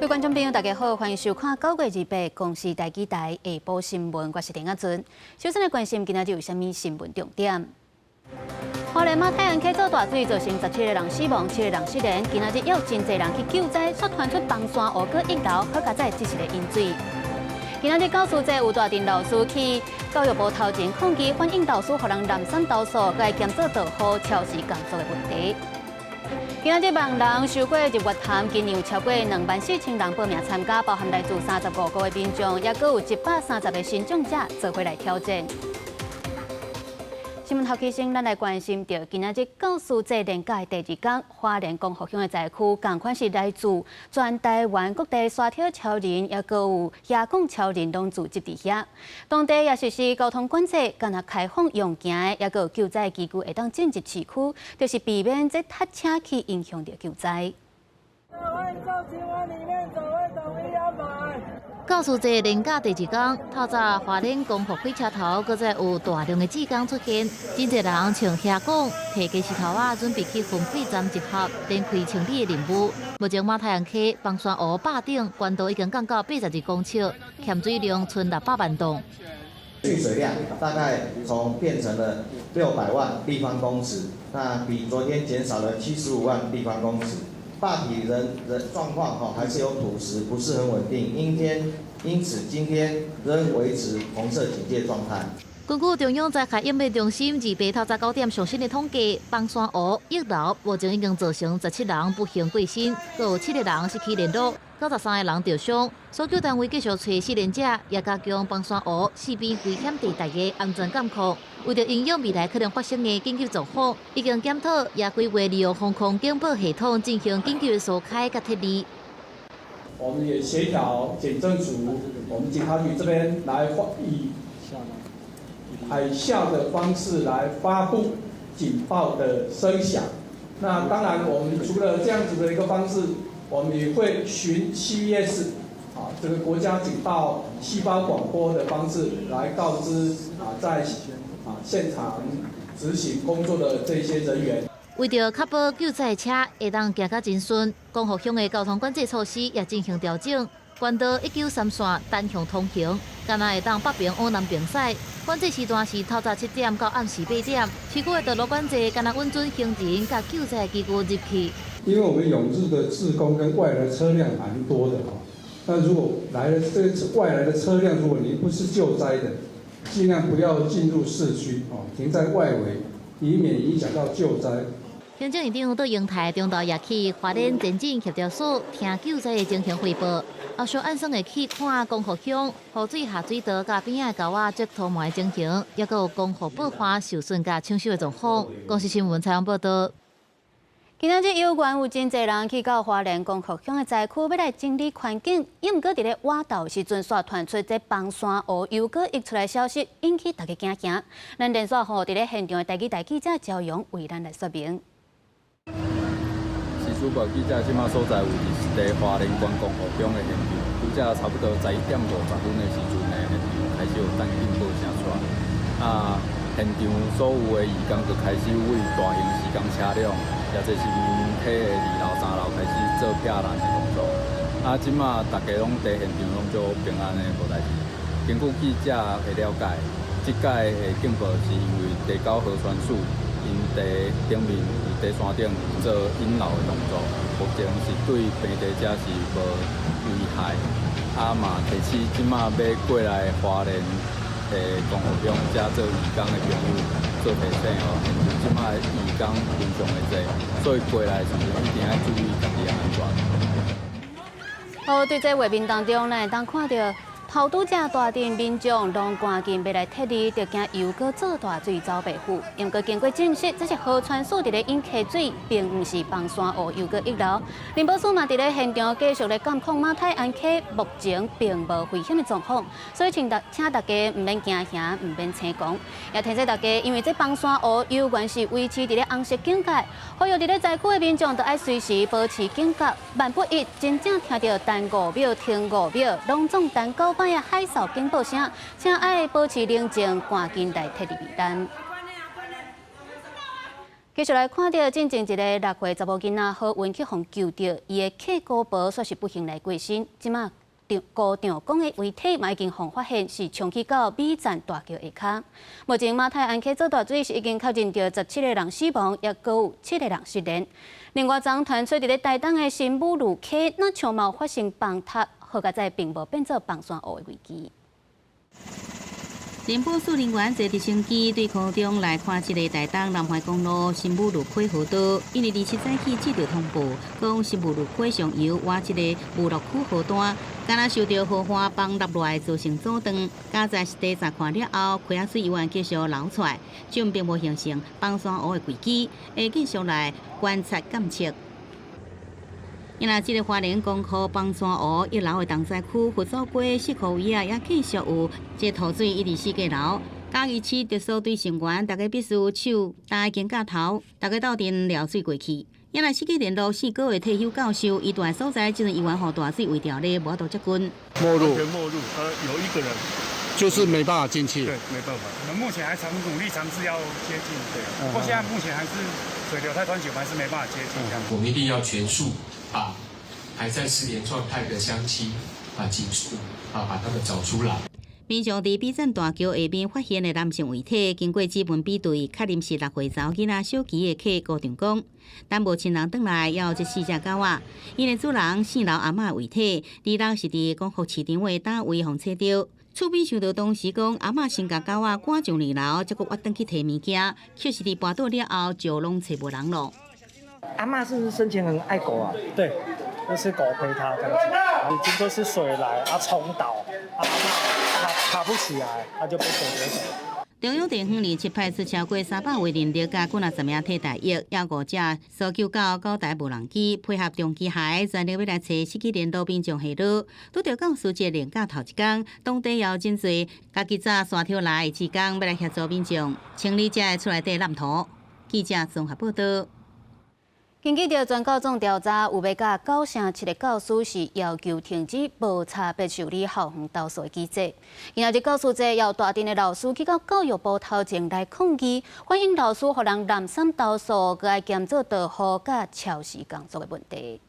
各位觀眾朋友，大家好，歡迎收看9月28公視台語台下晡新聞，我是林阿尊。首先來關心今仔日有啥物新聞重點？花蓮馬太鞍溪做大水，造成17個人死亡，七個人失聯。今仔日有真濟人去救災，煞傳出崩山湖閣溢流，好佳哉這是个淹水。今仔日教師節有大陣老師去教育部頭前抗議，反映老師予人濫訕投訴，閣嫌做導護超時工作的問題。今仔日萬人收割日月潭，今年有超過24,000人報名參加，包含來自35國的民眾，也閣有130個身障者做伙來挑戰。新聞頭起先，咱來關心著今仔日教師節連假的第二天，花蓮光復鄉的災區，仝款是來自全台灣各地沙鐵超人，也閣有斜槓超人，攏聚集佇遐。當地也實施交通管制，干焦開放用行的，也閣有救災機具會當進入市區，就是避免這塞車去影響著救災。歡迎到裡面走。教師節連假第二天，透早花蓮光復火車頭，閣再有大量的志工出現，真濟人穿斜槓，提雞石頭仔，準備去分配站集合，展開清理的任務。目前馬太鞍溪崩山湖壩頂懸度已經降到82公尺，欠水量賰600萬噸。蓄水量大概從變成了600萬立方公尺，那比昨天減少了75萬立方公尺。壩體人狀況哈，還是有土石，不是很穩定。因此今天仍維持紅色警戒狀態。根據中央災害應變中心28透早9點上新的統計，崩山湖溢流目前已經造成17人不幸過身，閣有七個人失去聯絡，93個人著傷。搜救單位繼續揣失聯者，也加強崩山湖四邊危險地帶的安全監控。為著應用未來可能發生的緊急狀況，已經檢討也規劃利用防空警報系統進行緊急的疏開佮撤離。我們也協調警政署，我們警察局這邊來以海嘯的方式來發布警報的聲響。那當然，我們除了這樣子的一個方式，我們也會循 CBS 啊這個國家警報細胞廣播的方式來告知啊在啊現場執行工作的這些人員。為著確保救災車會當行甲真順，光復鄉的交通管制措施也進行調整。關道193線單向通行，干焦會當北爿往南爿駛。管制時段是透早7點到暗時8點。市區的道路管制，干焦允准行人佮救災機具入去。因為我們湧入的志工跟外來車輛蠻多的哈，那如果來了這個外來的車輛，如果你不是救災的，盡量不要進入市區哦，停在外圍，以免影響到救災。行政院長杜英台中晝也去花蓮前鎮協調所聽救災的情形彙報，後續按算會去看光復鄉雨水下水道佮邊仔溝仔積塗膜的情形，抑閣有光復報花受損佮搶修的狀況。公視新聞採訪報導。今仔日猶原有真濟人去到花蓮光復鄉的災區，欲來整理環境。毋過佇咧挖道時陣，煞傳出這崩山湖又閣溢出來消息，引起大家驚驚。咱連線予佇咧現場的台語台記者焦勇為咱來說明。是主播記者這馬所在位置是佇花蓮縣光復鄉的現場，拄才差不多11點50分的時陣呢，現場開始有彈警報聲出來。啊，現場所有的義工就開始為大型施工車輛，也就是民體的2樓、3樓開始做避難的工作。啊，這馬大家攏佇現場攏足平安的，無代誌。根據記者的了解，這擺的警報是因為第九河川署𪜶佇頂面佇山頂做引流的動作，目前是對平地者是無危害。啊嘛提醒這馬欲過來花蓮的光復鄉遮做義工的朋友做提醒哦，這馬義工非常的濟，所以過來的時陣一定愛注意家己的安全。好，對這畫面當中，咱會當看著頭拄才大陣民眾攏趕緊欲來撤離，就驚又閣做大水走白虎。毋過經過證實，這是河川署佇咧引溪水，並毋是崩山湖又閣溢流。林保署嘛佇咧現場繼續咧監控馬太鞍溪，目前並無危險的狀況，所以請大家毋免驚嚇，毋免驚惶。也提醒大家，因為這崩山湖猶原是維持佇咧紅色警戒，呼籲佇咧災區的民眾都愛隨時保持警覺，萬不一真正聽著等5秒、停5秒，攏總等9擺的海嘯警報聲，請愛保持冷靜，趕緊來撤離避難。繼續來看著進前一个6歲查某囡仔好運去予救著，伊的契姑婆煞是不幸來過身。這馬姑丈公的遺體嘛已經予發現，是衝去到美棧大橋下跤。目前馬太鞍溪做大水是已經確認著17個人死亡，抑閣有七個人失聯。另外，昨傳出佇咧台東的新武呂溪，若像嘛發生崩塌，好佳哉並無變做崩山湖的危機。聯保署人員坐直升機對空中來看這个台東南環公路新武呂溪河道，因為27早起接著通報，講新武呂溪上游倚這个武樂區河段，敢若受著河岸崩落來造成阻斷。佳哉實地查看了後，溪仔水猶原繼續流出來，這並無形成崩山湖的危機，會繼續來觀察監測。因為這个花蓮光復崩山湖一樓的重災區佛祖街四箍圍仔，也繼續有這土水一直四界流。嘉義市特搜隊成員，逐家必須手擔肩胛頭，逐家鬥陣撩水過去。因為失去聯絡四個的退休教授，伊蹛的所在，這陣猶原予大水圍牢咧，無法度接近。沒入，全沒入，有一個人，就是沒辦法進去。對，沒辦法。我們目前還嘗努力嘗試要接近，對。不過現在目前還是水流太湍急，還是沒辦法接近。我們一定要全速把還在失聯狀態的鄉親啊，盡速啊，把他們找出來。民眾佇美棧大橋下面發現的男性遺體，經過指紋比對，確認是6歲查某囡仔小琪的契姑丈公。等無親人轉來，猶有這四隻狗仔。𪜶的主人姓劉阿嬤的遺體，26是佇光復市場的單位予揣著。厝邊想著當時講，阿嬤先共狗仔趕上二樓，才閣倚轉去提物件，卻是佇跋倒了後就攏揣無人咯。阿嬤是不是生前很愛狗啊？對，那是狗陪他這樣子。已經都是水來啊沖倒，阿嬤爬不起來，他就被水流走。中央地方27派出超過300位人力佮幾若十名替代役，抑五隻搜救狗九台無人機，配合重機械，全力欲來揣失去聯絡民眾下落。拄著教師節連假頭一工，當地也有真濟家己紮山頭來的志工，欲來協助民眾清理這厝內底爛土。記者綜合報道。根據著全教總調查，有欲佮九成七个教師是要求停止無差別受理校園投訴的機制。今仔日教師節，有大陣的老師去到教育部頭前來抗議，反映老師予人濫送投訴，閣愛兼做導護佮超時工作的問題。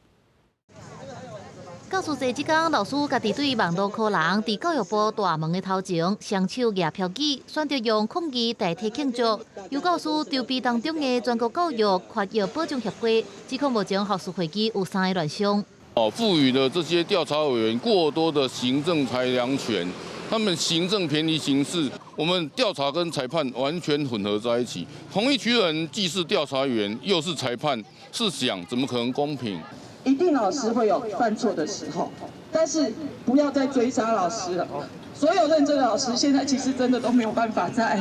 教師節這工，老師家己對網路予人，佇教育部大門的頭前，雙手舉標語，選擇用抗議代替慶祝。由教師籌備當中的全國教育權益保障協會，指控目前學術會議有三个亂象。哦，賦予了這些調查委員過多的行政裁量權，他們行政便宜行事，我們調查跟裁判完全混合在一起。同一群人既是調查員，又是裁判，試想怎麼可能公平？一定老師會有犯錯的時候，但是不要再追殺老師了。所有認真的老師，現在其實真的都沒有辦法再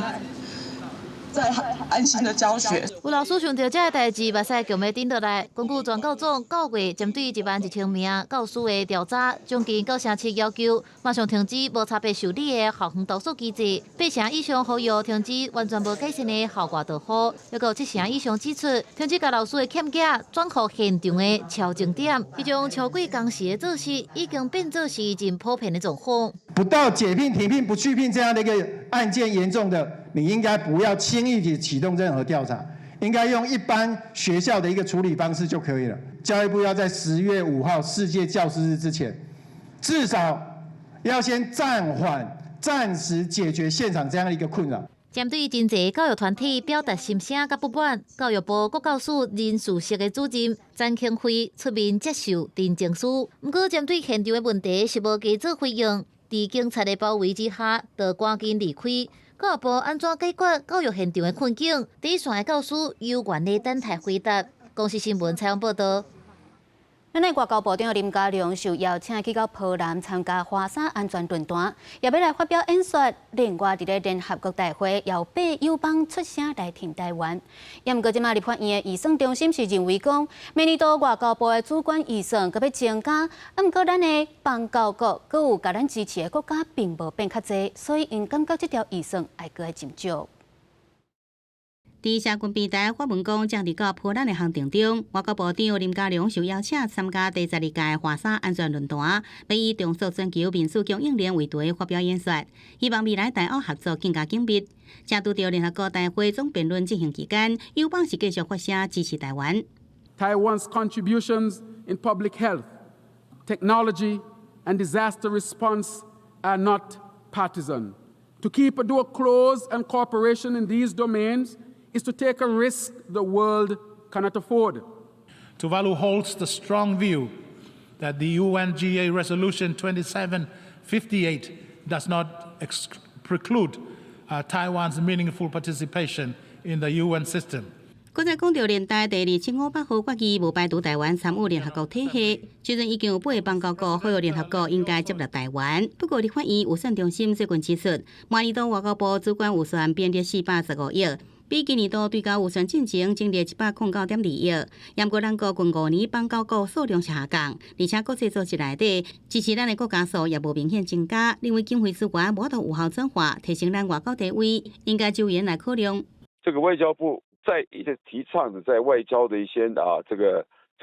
安心的教學。有老師想著這个代誌，目屎強欲頂落來。根據全教總9月針對1萬1千名教師的調查，將近9成7要求馬上停止無差別受理的校園投訴機制。8成以上呼籲停止完全無改善的校外導護，抑閣有7成以上指出停止共老師的欠額轉予現場的超鐘點。這種超過工時的做事，已經變做是真普遍的狀況。不到解聘、停聘、不續聘這樣的一個案件嚴重的，你應該不要輕易地啟動任何調查，應該用一般學校的一個處理方式就可以了。教育部要在10月5號世界教師日之前，至少要先暫緩、暫時解決現場這樣的一個困擾。針對真濟教育團體表達心聲佮不滿，教育部國教署人事室的主任詹慶輝出面接受陳情書。毋過針對現場的問題是無加做回應，佇警察的包圍之下，就趕緊離開。教育部按怎解決教育現場的困境？第一線的教師猶原咧等待回答。公視新聞採訪報道。咱的外交部長林佳龍受邀請去到波蘭參加華沙安全論壇，也欲來發表演說。另外，佇咧聯合國大會，有八友邦出聲來挺台灣。也毋過，這馬立法院的預算中心是認為講，明年度外交部的主管預算閣欲增加，啊，毋過咱的邦交國閣有共咱支持的國家並無變較濟，所以𪜶感覺這條預算愛閣愛斟酌。佇社群平台發文講，正佇到波蘭的行程中，外交部長林佳龍受邀請參加第12屆華沙安全論壇，欲以重塑全球民主供應鏈為題發表演說，希望未來台歐合作更加緊密。正拄著聯合國大會總辯論進行期間，友邦是繼續發聲支持台灣。 Taiwan's contributions in public health, technology, and disaster response are not partisan. To keep a door closed on cooperation in these domains is to take a risk the world cannot afford. Tuvalu holds the strong view that the UNGA Resolution 2758 does not preclude Taiwan's meaningful participation in the UN system. 閣再講著聯大第2758號決議無排除台灣參與聯合國體系，雖然已經有八个邦交國呼籲聯合國應該接納台灣，不過立法院預算中心最近指出，明年度外交部主管預算編列415億，比今年度追加預算進前增列109.2億。毋過咱國近5年邦交國數量是下降，而且國際組織內底支持咱的國家數也無明顯增加，認為經費資源無法度有效轉化，提升咱外交地位，應該周延來考量。這個外交部在一直提倡的在外交的一些啊，這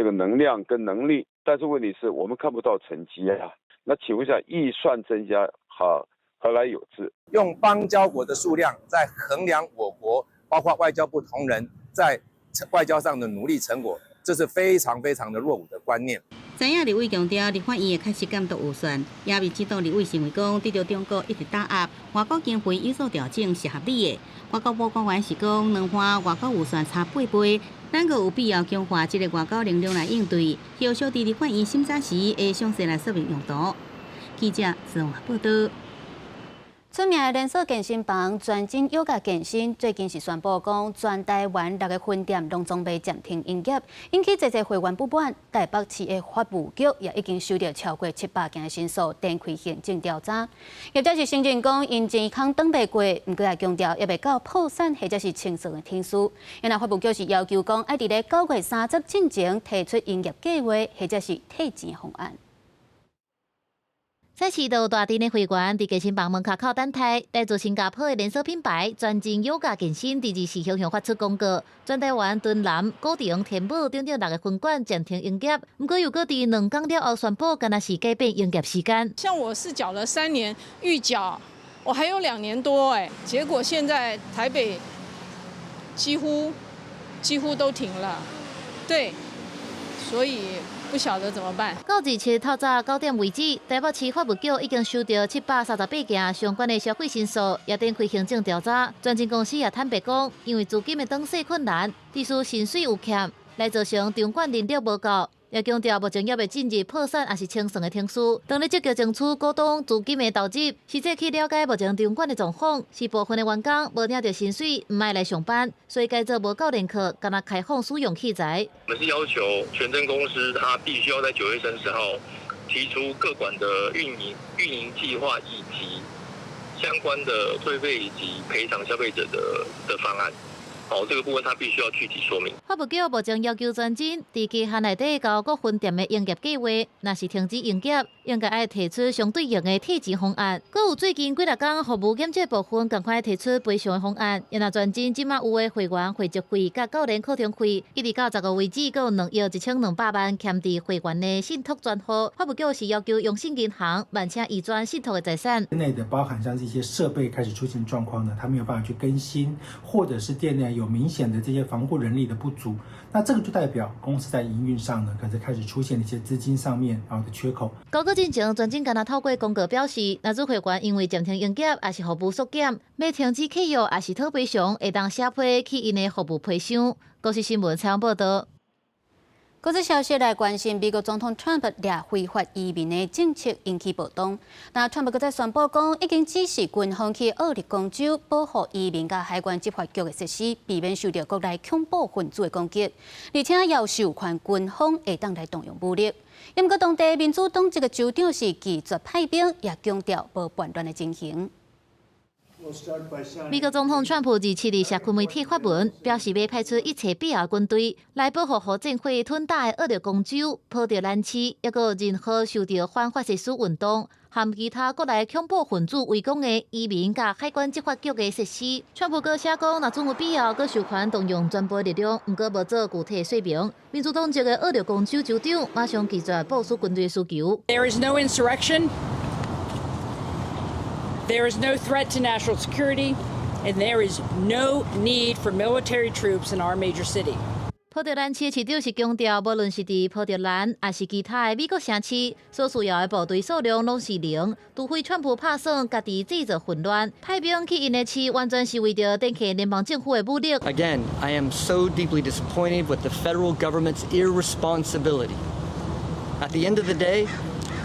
個能量跟能力，但是問題是我們看不到成績啊。那請問一下，預算增加，好何來有之？用邦交國的數量在衡量我國，包括外交部同仁在外交上的努力成果，這是非常非常的落伍的觀念。知影立委強調，立法院會開始監督預算，也民進黨立委認為講，對著中國一直打壓，外交經費有所調整是合理的。外交部官員是講，兩岸外交預算差八倍，咱閣有必要強化這个外交能量來應對。後續佇立法院審查時，會詳細來說明用途。記者自華報道。出名的連鎖健身房全真瑜伽健身最近是宣布講，全台灣六个分店攏總欲暫停營業，引起濟濟會員不滿。台北市的法務局也已經收到超過700件的申訴，展開行政調查。業者是承認講，𪜶錢空轉袂過，毋過也強調，猶未到破產或者是清算的程序。因為法務局是要求講，愛佇咧9月30進前提出營業計劃或者是退錢方案。在市道大店的會員佇健身房門口等待，來自新加坡的連鎖品牌全真瑜伽健身，佇24號發出公告，全台灣敦南、古亭、天寶等等六个分館暫停營業。毋過又閣佇2工了後宣布，敢若是改變營業時間。像我是繳了3年預繳，我還有2年多哎，結果現在台北幾乎都停了，對，所以不曉得怎麼辦。到27透早9點為止，台北市法務局已經收到738件相關的消費申訴，也展開行政調查。全真公司也坦白講，因為資金的轉勢困難，致使薪水有欠，來造成場館人力無夠。也強調目前猶未進入破產抑是清算的程序。當咧積極爭取股東資金的投入，實際去了解目前場館的狀況，是部分的員工無領著薪水，毋愛來上班，所以改做無教練課，干焦開放使用器材。我們是要求全真公司，他必須要在9月30號提出各館的運營計劃以及相關的退費以及賠償消費者的方案。哦，這個部分他必須要具體說明。法務局目前要求全真佇期限內底交各分店的營業計劃，若是停止營業，應該愛提出相對應的退錢方案。閣有最近幾若工服務減少部分，仝款提出賠償的方案。若全真這馬有的會員會籍費佮教練課程費，一直到15為止，閣有2億1200萬欠佇會員的信託專戶。法務局是要求榮信銀行辦請移轉信託的財產。內的包含像這些設備開始出現狀況呢，它沒有辦法去更新，或者是店內有明顯的這些防護人力的不足，那這個就代表公司在營運上呢，可能開始出現了一些資金上面啊的缺口。高個進前，全真敢若透過公告表示，若是會員因為暫停營業，抑是服務縮減，欲停止契約，抑是討賠償，會當寫批去𪜶的服務批箱。公視新聞採訪報導。國際消息來關心，美國總統川普掠非法移民的政策引起暴動。那川普閣再宣布講，已經指示軍方去奧勒岡州保護移民佮海關執法局的設施，避免受到國內恐怖分子的攻擊，而且要授權軍方會當來動用武力。毋過當地民主黨籍的州長是拒絕派兵，也強調無叛亂的情形。美國總統川普27日社群媒體發文，表示欲派出一切必要軍隊來保護予戰火吞打的奧勒岡州、波特蘭市，抑閣任何受著反法西斯運動、含其他國內恐怖分子圍攻的移民佮海關執法局的設施。川普閣寫講，若準有必要，閣授權動用全部力量，毋過無做具體說明。民主黨籍的俄勒岡州州長馬上拒絕部署軍隊需求。 There is no insurrection. There is no threat to national security, and there is no need for military troops in our major city. 波特蘭市市長是強調，無論是佇波特蘭，抑是其他的美國城市，所需要的部隊數量攏是零，除非川普拍算家己製造混亂，派兵去𪜶的市，完全是為著展現聯邦政府的武力。 Again, I am so deeply disappointed with the federal government's irresponsibility. At the end of the day,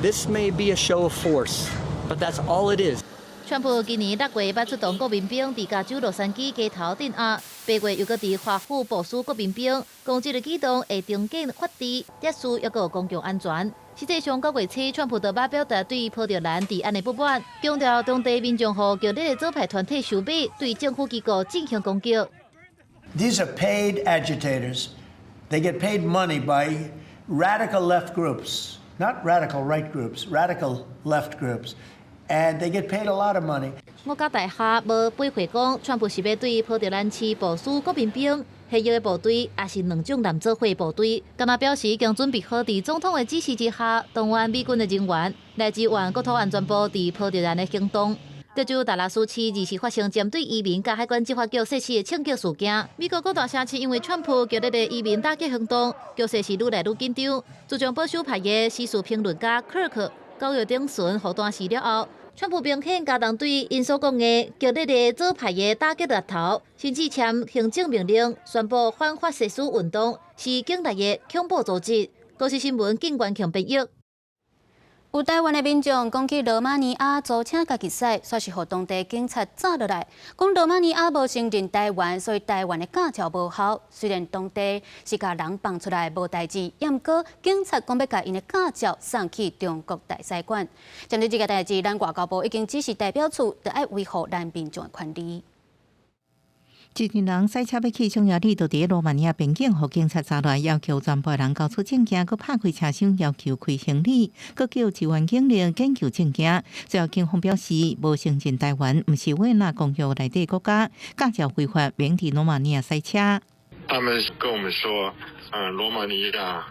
this may be a show of force, but that's all it is. 川普今年6月捌出動國民兵佇加州洛杉磯街頭鎮壓，8月又閣佇華府部署國民兵，講這个舉動會重建法治秩序，抑閣有公共安全。實際上9月初，川普就捌表達對波特蘭治安的不滿，強調當地民眾予強烈的左派團體收買，對政府機構進行攻擊。 These are paid agitators. They get paid money by radical left groups, not radical right groups, radical left groups. And they get paid a lot of money. 五角大廈無回應講，川普是欲對波特蘭市部署國民兵、現役的部隊，抑是兩種藍做伙部隊。敢若表示已經準備好，佇總統的指示之下，動員美軍的人員來支援國土安全部佇波特蘭的行動。德州達拉斯市二時發生針對移民佮海關執法局設施的槍擊事件。美國各大城市因為川普強烈的移民打擊行動，局勢是愈來愈緊張。自從保守派的時事評論家柯克9月頂旬予彈死了後，川普明顯加重對𪜶所講的強烈的左派的打擊力頭，甚至簽行政命令宣布反法西斯運動是境內的恐怖組織。公視新聞靳元強編譯。有台灣的民眾講去羅馬尼亞租車家己駛，煞是予當地警察罩落來，講羅馬尼亞無承認台灣，所以台灣的駕照無效。雖然當地是共人放出來無代誌，毋過警察講欲共𪜶的駕照送去中國大使館。針對這个代誌，咱外交部已經指示代表處，著愛維護咱民眾的權利。一群人駛車欲去匈牙利，就佇羅馬尼亞邊境，予警察查來，要求全部人交出證件，閣拍開車廂，要求開行李，閣叫支援警力檢求證件。最後警方表示，無承認台灣，毋是維也納公約內底國家，駕照違法，免佇羅馬尼亞駛車。他們跟我們說，羅馬尼亞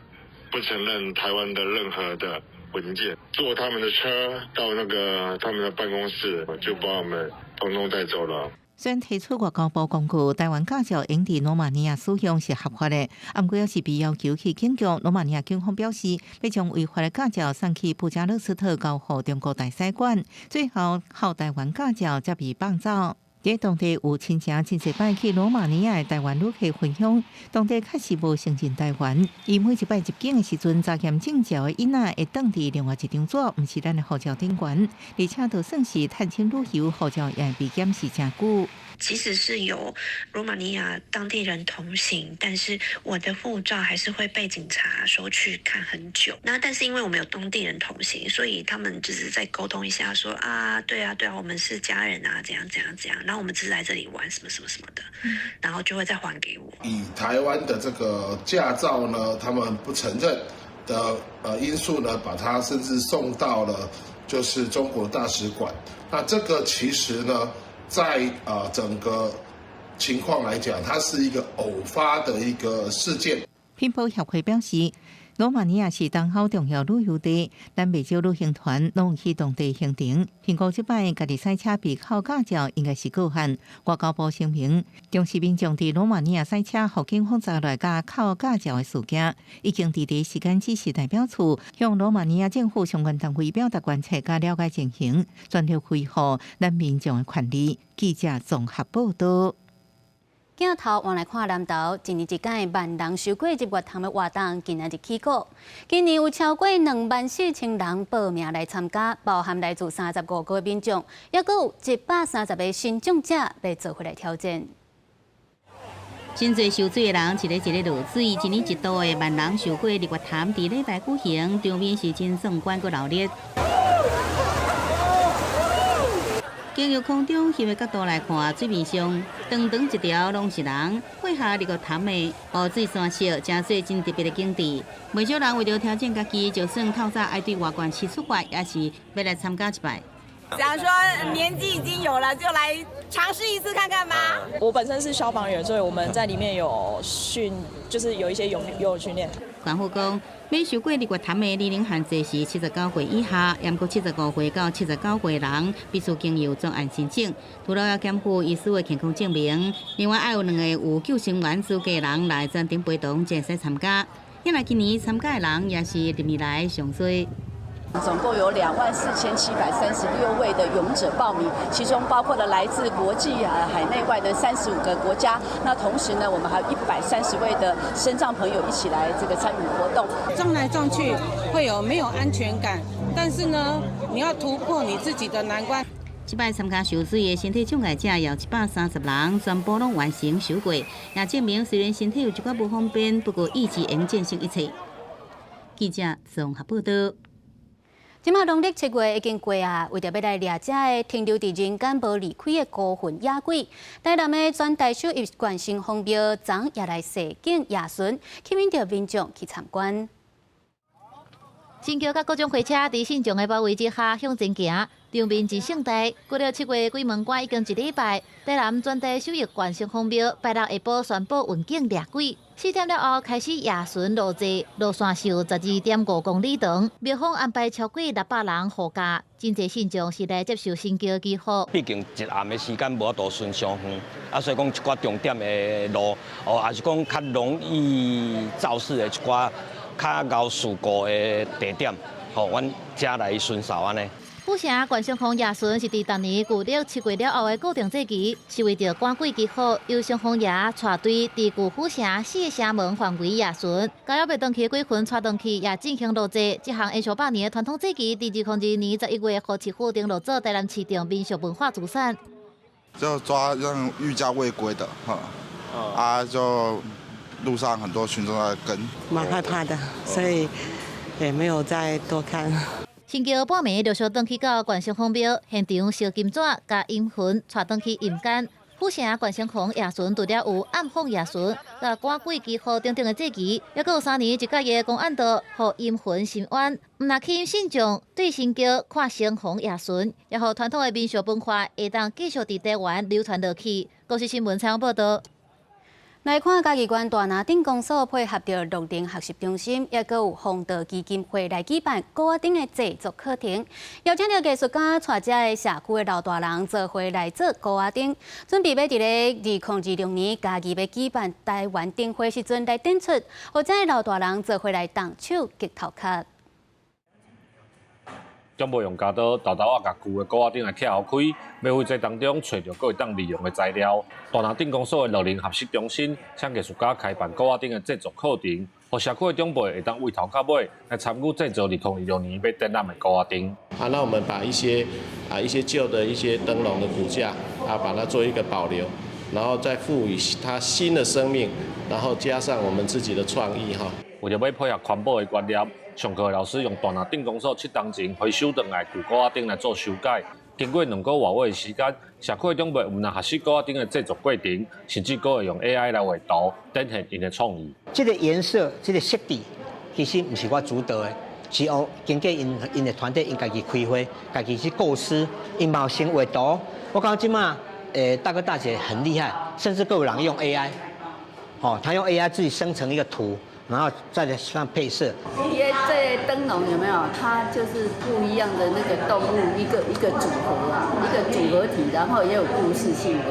不承認台灣的任何的文件，坐他們的車到那個他們的辦公室，就把我們統統帶走了。雖然提出外交部公告，台灣駕照用佇羅馬尼亞使用是合法的，毋過猶是被要求去警局。羅馬尼亞警方表示，欲將違法的駕照送去布加勒斯特交予中國大使館，最後予台灣駕照才被放走。佇當地有親情真濟擺去羅馬尼亞的台灣旅客分享，當地確實無承認台灣。伊每一擺入境的時陣，查驗證照的囡仔會當佇另外一張紙，毋是咱的護照頂懸，而且就算是探親旅遊，護照也會被檢視誠久。即使是有羅馬尼亞當地人同行，但是我的護照還是會被警察收去看很久。那但是因為我們有當地人同行，所以他們就是在溝通一下說，說啊，對啊，對啊，我們是家人啊，怎樣怎樣怎樣。然後我們只是來這裡玩什麼什麼什麼的，然後就會再還給我。以台灣的這個駕照呢，他們不承認的因素呢，把它甚至送到了就是中國大使館。那這個其實呢，在整個情況來講，它是一個偶發的一個事件。拼搏協會表示，羅馬尼亞是東歐重要旅遊地，咱袂少旅行團攏去當地行程。評估這擺家己駛車被扣駕照，應該是個案。外交部聲明，重視民眾佇羅馬尼亞駛車予警方查來佮扣駕照的事件，已經佇第一時間指示代表處向羅馬尼亞政府相關單位表達關切佮了解情形，全力維護咱民眾的權利。記者綜合報道。鏡頭換來看南投，一年一屆萬人遊過日月潭的活動，今仔日起鼓。今年有超過24,000人報名來參加，包含來自35個民眾，抑閣有130個申請者欲做伙來挑戰。真濟泅水的人，一个一个落水。一年一度的萬人遊過日月潭，佇禮拜舉行，場面是真壯觀閣鬧熱。經由空中翕的角度來看，水面上長長一條攏是人，配合日月潭的湖水山色，成做真特別的景致。袂少人為著挑戰家己，就算透早愛對外縣市出發，也是欲來參加一擺。想說年紀已經有了，就來嘗試一次看看吧。我本身是消防員，所以我們在裡面有訓，就是有一些游泳訓練。官府講，欲游過日月潭的年齡限制是79歲以下，毋過75歲到79歲人必須經由專案申請，除了要檢附醫師的健康證明，另外還有兩個有救生員資格人來專程陪同，才會使參加。因為今年參加的人也是歷年來上濟。總共有24,736位的泳者報名，其中包括了來自國際海內外的35個國家。那同時呢，我們還有130位的身障朋友一起來這個參與活動。撞來撞去會有沒有安全感，但是呢，你要突破你自己的難關。這擺參加游水的身體障礙者有130人，全部攏完成游過，也證明雖然身體有一寡無方便，不過意志會戰勝一切。記者綜合報道。這馬農曆七月已經過啊，為著欲來掠這个停留佇人間無離開的孤魂野鬼，台南的全台首邑縣城隍廟昨也來踅境夜巡，吸引著民眾去參觀。神轎佮各種貨車佇信眾的包圍之下向前行，場面真盛大。過了七月鬼門關已經一禮拜，台南全台首邑縣城隍廟拜六下晡宣布運景掠鬼。4點了後開始夜巡路祭，路線是有12.5公里長，廟方安排超過600人護駕，真濟信眾是來接受神轎祈福。畢竟一暗的時間無法度巡傷遠，啊，所以講一寡重點的路，哦，抑是講較容易肇事的一寡較𠢕事故的地點，吼，阮才來巡掃按呢。府城縣城隍夜巡是佇逐年舊曆七月了後的固定祭期，是為著趕鬼祈福，由城隍爺帶隊佇舊府城四个城門範圍夜巡，共猶未轉去的鬼魂帶轉去，也進行路祭。這項延續百年的傳統祭期，佇2022年11月，予市府登錄做台南市長民俗文化資產。就抓讓欲駕未歸的，哈，啊，就路上很多群眾在跟。蠻害怕的，所以也沒有再多看。神轎半暝陸續轉去到縣城隍廟現場，燒金紙，共陰魂帶轉去陰間。府城縣城隍夜巡除了有暗訪夜巡、佮趕鬼祈福等等的祭儀，猶閣有3年一屆的公案道，予陰魂伸冤。毋但吸引信眾對神轎看城隍夜巡，也予傳統的民俗文化會當繼續佇台灣流傳落去。公視新聞採訪報導。來看嘉義縣大林鎮公所配合著樂齡學習中心，抑閣有弘道基金會來舉辦鼓仔燈的製作課程，邀請著藝術家帶遮个社區的老大人做伙來做鼓仔燈，準備欲佇咧2026年嘉義欲舉辦台灣燈會時陣來展出，予遮个老大人做伙來動手激頭殼。長輩用鉸刀沓沓仔共舊的鼓仔燈來拆開，欲為這當中揣著閣會當利用的材料。大林鎮公所的樂齡學習中心，請藝術家開辦鼓仔燈的製作課程，予社區的長輩會當為頭到尾來參與製作2026年欲展覽的鼓仔燈。啊，那我們把一些舊的一些燈籠的骨架啊，把它做一個保留，然後再賦予它新的生命，然後加上我們自己的創意哈。為著欲配合環保的觀念，上課的老師用大林鎮公所七冬前回收轉來舊鼓仔燈來做修改。經過2個外月的時間，社區的長輩毋但學習鼓仔燈的製作過程，甚至閣會用 AI 來畫圖，展現𪜶的創意。這個顏色、這個色調，其實毋是我主導的，是哦經過𪜶𪜶的團隊，𪜶家己開會，家己去構思，𪜶嘛有先畫圖。我感覺這馬大哥大姐很厲害，甚至閣有人用 AI，哦，他用 AI 自己生成一個圖。然後再來上配色。因為這燈籠有沒有？它就是不一樣的那個動物，一個一個組合啊，一個組合體，然後也有故事性的。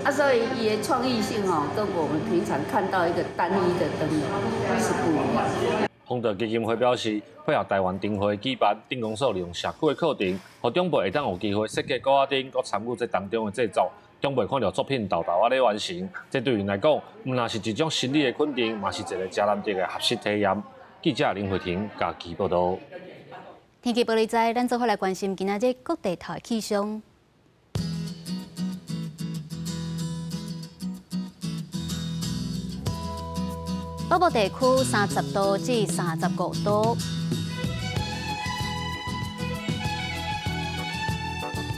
啊，所以伊的創意性哦，跟我們平常看到一個單一的燈籠是不一樣。弘道基金會表示，配合台灣燈會舉辦，鎮公所利用社區的課程，予長輩會當有機會設計鼓仔燈，閣參與這當中的製作。長輩看著作品沓沓仔咧完成，這對𪜶來講，毋但是一種心理的肯定，嘛是一個誠難得的學習體驗。記者林慧婷嘉義報導。天氣報你知，咱做伙來關心今仔日各地頭的氣象。北部地區30度至35度。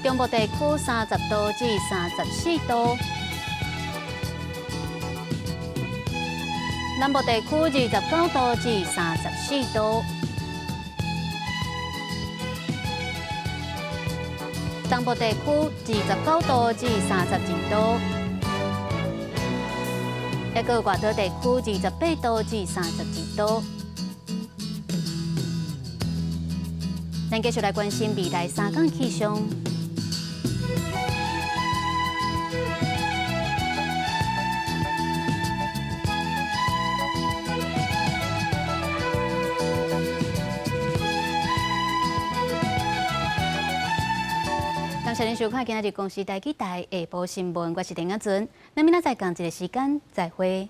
中中部地區30度至34度，南部地區29度至34度，東部地區29度至32度，抑閣外島地區28度至32度。咱繼續來關心未來三天氣象。感謝您收看今仔日公視台語台下晡新聞，我是陳亞准，咱明仔載仝一个時間再會。